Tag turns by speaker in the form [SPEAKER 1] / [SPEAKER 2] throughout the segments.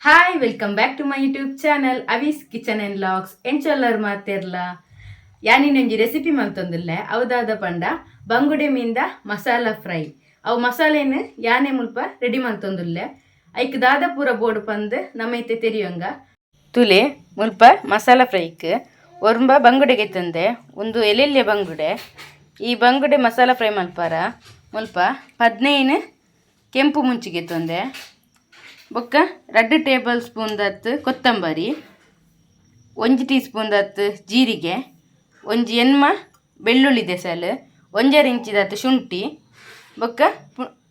[SPEAKER 1] Hi, welcome back to my YouTube channel Avi's kitchen and vlogs. ಎಂಚೊಲ್ಲರ್ ಮಾತೆರ್ಲ? ಯಾನಿನೊಂಜಿ recipe ಮಲ್ತೊಂದುಲ್ಲೆ. ಅವುದಾದ ಪಂಡ ಬಂಗುಡೆ ಮೀನ್ದ masala fry. ಅವು ಮಸಾಲೆನ್ ಯಾನೆ ಮುಲ್ಪ ರೆಡಿ ಮಲ್ತೊಂದುಲ್ಲೆ. ಐಕ್ ದಾದ ಪೂರ ಬೋಡು ಪಂದ್ ನಮ್ಮ ಇತ್ತೆ ತೆರಿಯೊಂಗ. ತುಲೆ, ಮುಲ್ಪ ಮಸಾಲ ಫ್ರೈಕ್ ಒರ್ಂಬ ಬಂಗುಡೆ ಗೆತ್ತಂದೆ. ಒಂದು ಎಲ್ಲೆಲ್ಲೆ ಬಂಗುಡೆ. ಈ ಬಂಗುಡೆ ಮಸಾಲ ಫ್ರೈ ಮಲ್ಪಾರ ಮುಲ್ಪ 15 ಕೆಂಪು ಮುಂಚಿಗೆ ತಂದೆ. ಬೊಕ್ಕ 2 ಟೇಬಲ್ ಸ್ಪೂನ್ ದತ್ತು ಕೊತ್ತಂಬರಿ, 1 ಟೀ ಸ್ಪೂನ್ ದತ್ತು ಜೀರಿಗೆ, ಒಂಜಿ ಎನ್ಮ ಬೆಳ್ಳುಳ್ಳಿ ದೆಸಲ್, 1.5 ಇಂಚಿದತ್ತು ಶುಂಠಿ, ಬೊಕ್ಕ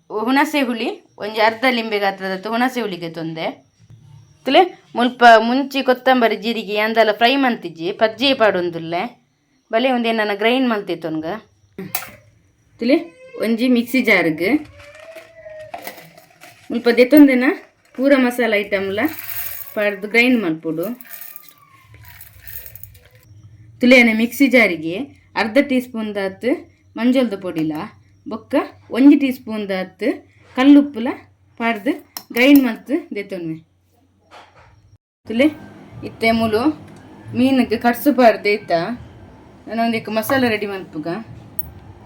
[SPEAKER 1] ಹುಣಸೆ ಹುಳಿ ಒಂಜಿ ಅರ್ಧ ಲಿಂಬೆ ಗಾತ್ರದತ್ತು ಹುಣಸೆ ಹುಳಿಗೆ ತೊಂದೆ. ತುಲೆ, ಮುಲ್ಪ ಮುಂಚಿ, ಕೊತ್ತಂಬರಿ, ಜೀರಿಗೆ ಅಂದಲ ಫ್ರೈ ಮಂತಿಜ್ಜಿ, ಪಜ್ಜೆ ಪಾಡೊಂದುಲ್ಲೆ. ಬಲೆ, ಒಂದೇನ ಗ್ರೈಂಡ್ ಮಲ್ತಿತ್ತೊನ್ಗ. ತುಲೆ, ಒಂಜಿ ಮಿಕ್ಸಿ ಜಾರ್ಗ್ ಮುಲ್ಪ ದೆತ್ತೊಂದೆನ ಪೂರ ಮಸಾಲ ಐಟಮ್ಲ ಪಾಡ್ದು ಗ್ರೈಂಡ್ ಮಲ್ಪೊಡು. ತುಲೆಯನ ಮಿಕ್ಸಿ ಜಾರಿಗೆ ಅರ್ಧ ಟೀ ಸ್ಪೂನ್ ದಾತ್ ಮಂಜೊಲ್ದ ಪೊಡಿಲ, ಬೊಕ್ಕ 1 ಟೀ ಸ್ಪೂನ್ ದಾತ್ ಕಲ್ಲುಪ್ಪುಲ ಪಾಡ್ದು ಗ್ರೈಂಡ್ ಮಲ್ತ್ ದೆತ್ತೊನ್ವೆ. ತುಲೆ, ಇತ್ತೆ ಮುಲು ಮೀನಿಗೆ ಕಟ್ಸು ಪಾಡ್ದು ಇತ್ತ. ನಾನು ಒಂದಿಕ್ ಮಸಾಲ ರೆಡಿ ಮಲ್ಪುಗ.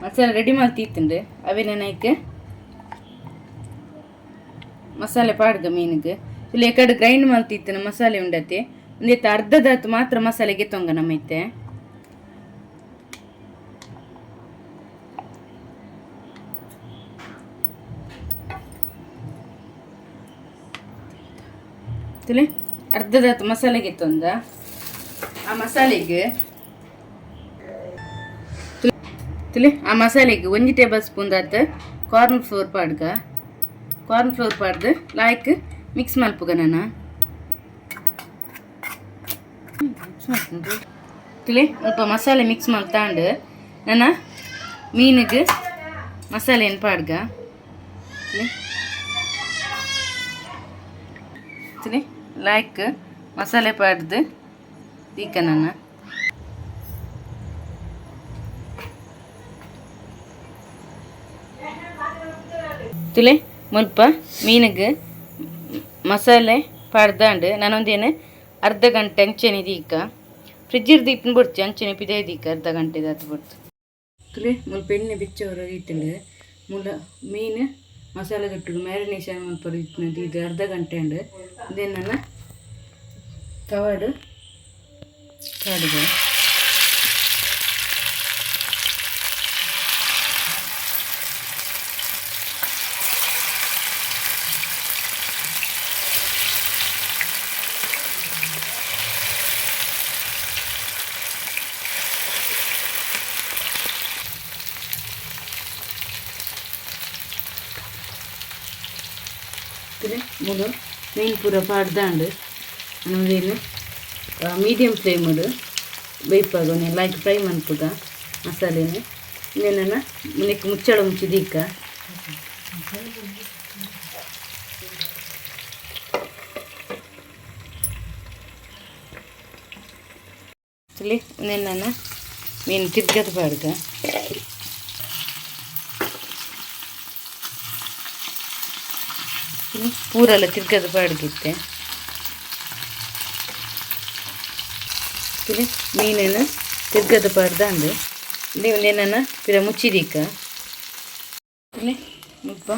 [SPEAKER 1] ಮಸಾಲ ರೆಡಿ ಮಲ್ತಿತ್ತುಂಡು. ಅವೆ ಐಕ್ ಮಸಾಲೆ ಪಾಡ್ಗ ಮೀನಿಗೆ. ಇಲ್ಲಿ ಕಡೆ ಗ್ರೈಂಡ್ ಮಲ್ತಿತ್ತಿನ ಮಸಾಲೆ ಉಂಡತೆ. ಒಂದಿತ್ತ ಅರ್ಧದಾತು ಮಾತ್ರ ಮಸಾಲೆಗೆ ತೊಂಗ ನಮ್ಮ ಇತ್ತೆ. ತುಲೆ, ಅರ್ಧದಾತು ಮಸಾಲೆಗೆ ತೊಂದ. ಆ ಮಸಾಲೆಗೆ, ತುಲೆ, ಆ ಮಸಾಲೆಗೆ 1 table spoon ದಾತ್ corn flour ಪಾಡ್ಗ. Corn flour ಪಾಡ್ದು ಲಾಯ್ಕ್ mix ಮಲ್ಪುಗ ನಾನು. ಮಿಕ್ಸ್ ಮಲ್ಪುಂಡು. ತುಲೆ, ಸ್ವಲ್ಪ ಮಸಾಲೆ ಮಿಕ್ಸ್ ಮಲ್ತಾಂಡು. ನನ್ನ ಮೀನಿಗೆ ಮಸಾಲೆಯನ್ನು ಪಾಡ್ಗ. ತುಲೆ, ತುಲೆ, ಲಾಯ್ಕ್ ಮಸಾಲೆ ಪಾಡ್ದು ದೀಕ ನಾನು. ತುಲೆ, ಮುಲ್ಪ ಮೀನಿಗೆ ಮಸಾಲೆ ಪಾಡ್ದಾಂಡು. ನಾನೊಂದೇನು ಅರ್ಧ ಗಂಟೆ ಅಂಚೆನೆ ದೀಕ. ಫ್ರಿಜ್ ದೀಪನ ಬೊಡ್ಚಿ, ಅಂಚೆನೆ ಪಿದೈ ದೀಕ. ಅರ್ಧ ಗಂಟೆ ದಾತ್ ಬೊಡ್ತು. ತುಲೆ, ಮುಲ್ಪ ಎಣ್ಣೆ ಬಿಚ್ಚವರ ದೀತುಂಡು. ಮುಲ್ಲ ಮೀನು ಮಸಾಲೆ ಕಟ್ಟುಡು ಮ್ಯಾರಿನೇಷನ್ ಮಲ್ಪರ ಇದು ಅರ್ಧ ಗಂಟೆ ಉಂಡು. ಉಂದೆನ್ ನನ್ನ ತವಾಡು ಪಾಡುಗ. ತುಲೆ, ಮುಲು ಮೀನು ಪೂರ ಪಾಡ್ದಾಂಡು. ಒಂದೇನು ಮೀಡಿಯಮ್ ಫ್ಲೇಮುಡು ಬೇಯ್ಪಾಗ ಒಂದೇನು ಲೈಟ್ ಫ್ರೈ ಮನ್ಪುಗ ಮಸಾಲೆನ. ಇಂದೆನ ಮುನಿಕ್ ಮುಚ್ಚಳ ಮುಚ್ಚಿ ದೀಕ. ತುಲೆ, ಒಂದೇನ ಮೀನು ತಿರ್ಗದ ಪಾಡ್ಗ. ಪೂರೆಲ್ಲ ತಿರ್ಗದ ಪಾಡ್ಗಿತ್ತೆ. ತುಲೆ, ಮೀನನ್ನು ತಿರ್ಗದ ಪಾಡ್ದಾಂಡು. ಇಲ್ಲಿ ಒಂದೇನ ಪಿರ ಮುಚ್ಚಿದೀಕ. ತುಲೆ, ಮುಲ್ಪ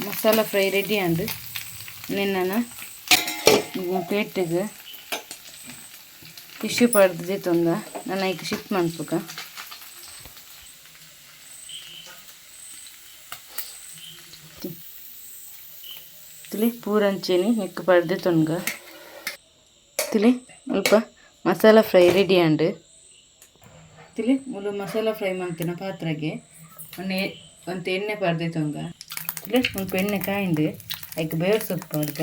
[SPEAKER 1] ಮಸಾಲ ಫ್ರೈ ರೆಡಿ ಆಂಡ್. ನಿನ್ನ ಪ್ಲೇಟಿಗೆ ಟಿಶ್ಯೂ ಪಾಡ್ದು ದೆತ್ತೊಂದ. ನನ್ನ ಐಕ್ ಶಿಫ್ಟ್ ಮನ್ಪುಗ. ತುಲೆ, ಪೂರಂಚೆನಿ ನೆಕ್ ಪಾಡ್ದು ದೆತ್ತೊನ್ಗ. ತುಲೆ, ಮುಲ್ಪ ಮಸಾಲ ಫ್ರೈ ರೆಡಿ ಆಂಡ್. ತುಲೆ, ಮುಲು ಮಸಾಲ ಫ್ರೈ ಮಂತಿನ ಪಾತ್ರೆಗೆ ಒಂದೆ ಒಂತೆ ಎಣ್ಣೆ ಪಾಡ್ದು ದೆತ್ತೊಂಗ. ತುಲೆ, ಮುಲ್ಪ ಎಣ್ಣೆ ಕಾಯಿಂಡು. ಐಕ್ ಬೇವು ಸೊಪ್ಪು ಪಾಡ್ಗ.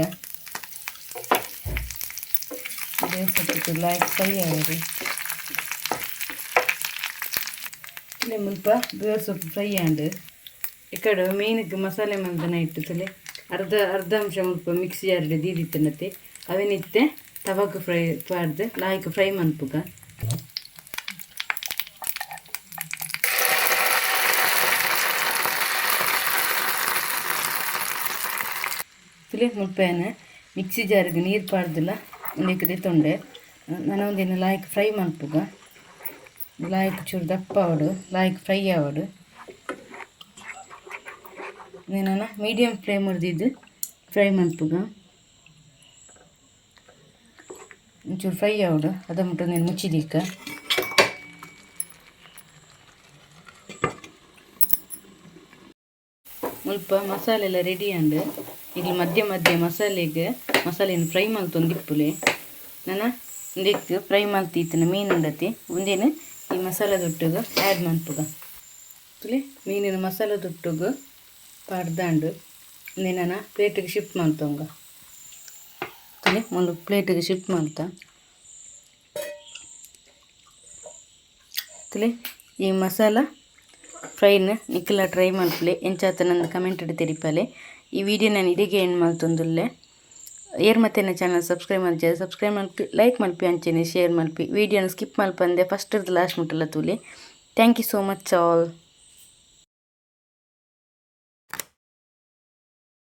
[SPEAKER 1] ಬೇವು ಸೊಪ್ಪು ಲಾಯ್ಕ್ ಫ್ರೈ ಆವಡ್. ತುಲೆ, ಮುಲ್ಪ ಬೇವು ಸೊಪ್ಪು ಫ್ರೈ ಆಂಡ್. ಇಕಡೆ ಮೀನಿಗೆ ಮಸಾಲೆ ಮಲ್ದನ ಇಟ್ಟು. ತುಲೆ, ಅರ್ಧ ಅರ್ಧ ಅಂಶ ಮುಲ್ಪ ಮಿಕ್ಸಿ ಜಾರ್ಡ್ ದೀದಿತ್ತನತೆ. ಅವೆನಿತ್ತೆ ತವಕ್ ಫ್ರೈ ಪಾಡ್ದು ಲಾಯ್ಕ್ ಫ್ರೈ ಮನ್ಪುಗ. ತುಲೆ, ಮುಲ್ಪೇನ ಮಿಕ್ಸಿ ಜಾರಿಗೆ ನೀರು ಪಾಡ್ದಿಲ್ಲ ಉಂದೆಕ್ ದೆತ್ತೊಂಡೆ. ನನ ಒಂದಿನ ಲಾಯ್ಕ್ ಫ್ರೈ ಮಲ್ಪುಗ. ಲಾಯ್ಕ್ ಚೂರು ದಪ್ಪ ಆವಡು, ಲಾಯ್ಕ್ ಫ್ರೈ ಆವಡು. ನನ ಮೀಡಿಯಮ್ ಫ್ಲೇಮ್ ಇದು ಫ್ರೈ ಮಲ್ಪುಗ. ಒಂಚೂರು ಫ್ರೈ ಆವಡು, ಅದ ಮುಟ್ಟ ನೀನು ಮುಚ್ಚಿದೀಕ. ಮುಲ್ಪ ಮಸಾಲೆ ಎಲ್ಲ ರೆಡಿ ಆಂಡ್. ಇಲ್ಲಿ ಮಧ್ಯ ಮಧ್ಯ ಮಸಾಲೆಗೆ ಮಸಾಲೆನ ಫ್ರೈ ಮಲ್ತೊಂದಿಪ್ಪುಲೆ. ನನ ಉಂದೆಕ್ ಫ್ರೈ ಮಲ್ತಿತ್ತಿನ ಮೀನು ಉಂಡತಿ, ಉಂದೆನ್ ಈ ಮಸಾಲೆ ದೊಟ್ಟುಗು ಆ್ಯಡ್ ಮನ್ಪುಗ. ತುಲೆ, ಮೀನಿನ ಮಸಾಲೆ ದೊಟ್ಟುಗು ಪಾಡ್ದಾಂಡು. ಉಂದೆನ ಪ್ಲೇಟಿಗೆ ಶಿಫ್ಟ್ ಮಲ್ತೊಂಗ. ತುಲೆ, ಮುಲು ಪ್ಲೇಟಿಗೆ ಶಿಫ್ಟ್ ಮಲ್ತ. ತುಲೆ, ಈ ಮಸಾಲ ಫ್ರೈನ್ ನಿಕ್ಲ ಟ್ರೈ ಮಲ್ಪುಲೆ, ಎಂಚಾತ ನಂದು ಕಮೆಂಟ್ ತೆರಿಪಾಲೆ. ಈ ವಿಡಿಯೋ ನಾನು ಇಡೆಗೆ ಎಂಡ್ ಮಲ್ತೊಂದುಲ್ಲೆ. ಏರ್ ಮತ್ತೆ ಚಾನಲ್ ಸಬ್ಸ್ಕ್ರೈಬ್ ಮಲ್ಚೆ, ಸಬ್ಸ್ಕ್ರೈಬ್ ಮಲ್ಪಿ, ಲೈಕ್ ಮಲ್ಪಿ, ಅಂಚೆನೆ ಶೇರ್ ಮಲ್ಪಿ. ವಿಡಿಯೋನ ಸ್ಕಿಪ್ ಮಲ್ಪಂದೆ ಫಸ್ಟ್ ಲಾಸ್ಟ್ ಮುಟ್ಟಲ ತೂಲೆ. Thank you so much all.